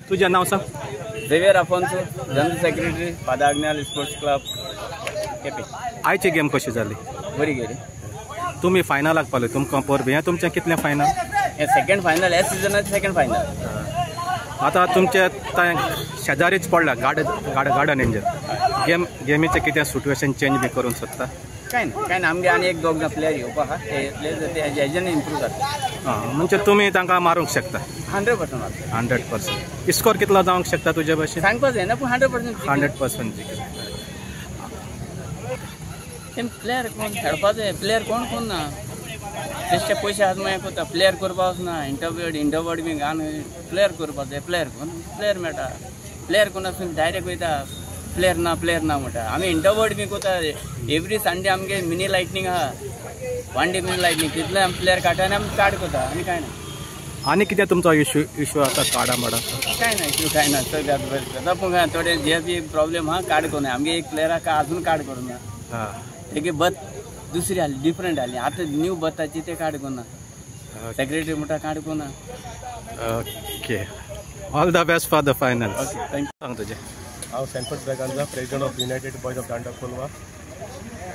तुजें नांव सांग. Xavier Afonso, general secretary, Father Agnel sports club, Quepem. आयची गेम कशी जाली? बरी गेली. तुमी फायनलाक पावले, तुमकां परबीं. हें तुमचें कितलें फायनल? हें सेकंड फायनल, ह्या सिजनाचें सेकंड फायनल. आतां तुमचे शेजारीच पडला गार्डन एंजल. गेमीचें कितें सिट्युएशन चेंज बी करूंक सोदता? कांय ना, कांय ना. आमगे आनी एक दोग जाण प्लेयर येवपा आहा, ते प्लेयर हेजेन इम्प्रूव जाता. आं, म्हणजे तुमी तांकां मारूंक शकता? 100% मारता. 100%. स्कोर कितलो जावंक शकता तुजे भशेन? सांगपाक जायना, पूण 100%. 100% जिखले. ते प्लेयर कोण खेळपाचे, प्लेयर कोण कोण ना, बेश्टे पयशे हात मागीर करता. प्लेयर करपा वचना, इंटरवर्ड बी घालून प्लेयर करपाचे. प्लेयर कोण प्लेयर मेळटा, प्लेयर कोण आसून डायरेक्ट वयता, प्लेयर ना प्लेयर ना म्हणटा. आमी इंटरवर्ड बी करता. एवरी संडे आमगे मिनी लायटनींग आहा, 1 डे मिनी लायटनींग, तितले आमी प्लेयर काडटा आनी आमी कार्ड करता. आनी कांय ना. आनी कितें तुमचो इशू आसा कार्डा माडा? कांय ना इशू, कांय ना. सगळें बरें जाता, पूण थोडे जे बी प्रॉब्लेम आहा कार्ड करूं. आमगे एक प्लेयराक आजून कार्ड करूं ना, तेगे बत दुसरी आसली, डिफरंट आसली. आतां न्यू बताची ते कार्ड करूं ना, सेक्रेटरी म्हणटा कार्ड करूं ना. Okay, all the best for the final. Okay, thank you. सांग तुजें. हांव Sanford Braganza, president of United Boys of Danda Colva.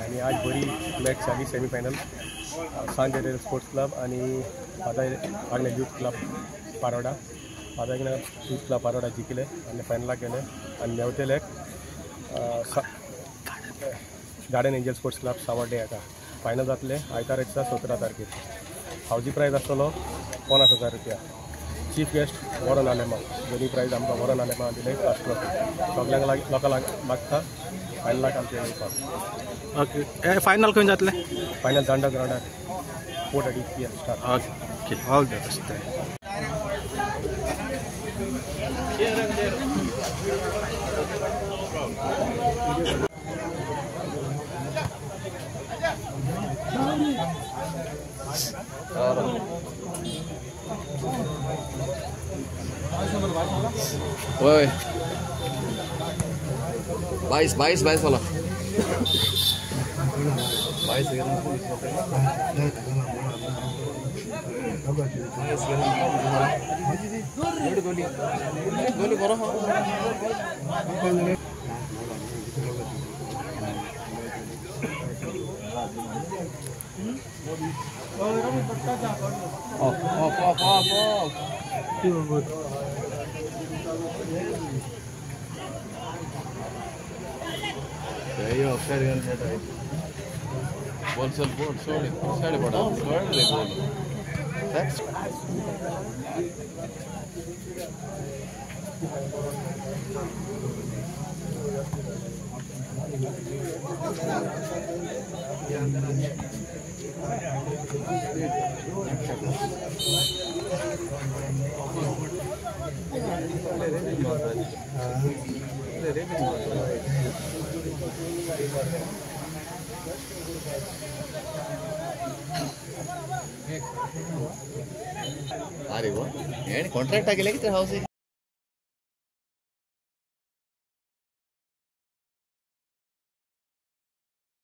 आनी आज बरी मॅच जाली सेमीफायनल, सांत जेरेल स्पोर्ट्स क्लब आनी Father Agnel youth club Paroda. Father Agnel youth club Paroda जिखले आनी फायनलाक गेले. आनी मेवतेले Garden Angel sports club Sawarde हाका फायनल जातले आयतार दिसा 17 तारखेर. हावजी प्रायज आसतलो 50,000 रुपया. चीफ गेस्ट वॉरन आलेमांव, दोनी प्रायज आमकां वॉरन आलेमांव दिले फर्स्ट ट्रॉफी. सगल्यांक लोकांक मागता फायनलाक आमचें येवपाक. ओके, फायनल खंय जातलें? फायनल दांडा ग्रावंडार 4:30 PM start. Okay, all the best. ओए 22 22 22 वाला 22 गोली करो. Off off off off off. Ball sir, ball sorry side पड़ा, साइड ले बॉल. अरे वो कॉन्ट्रैक्ट आगे लेके हाउस.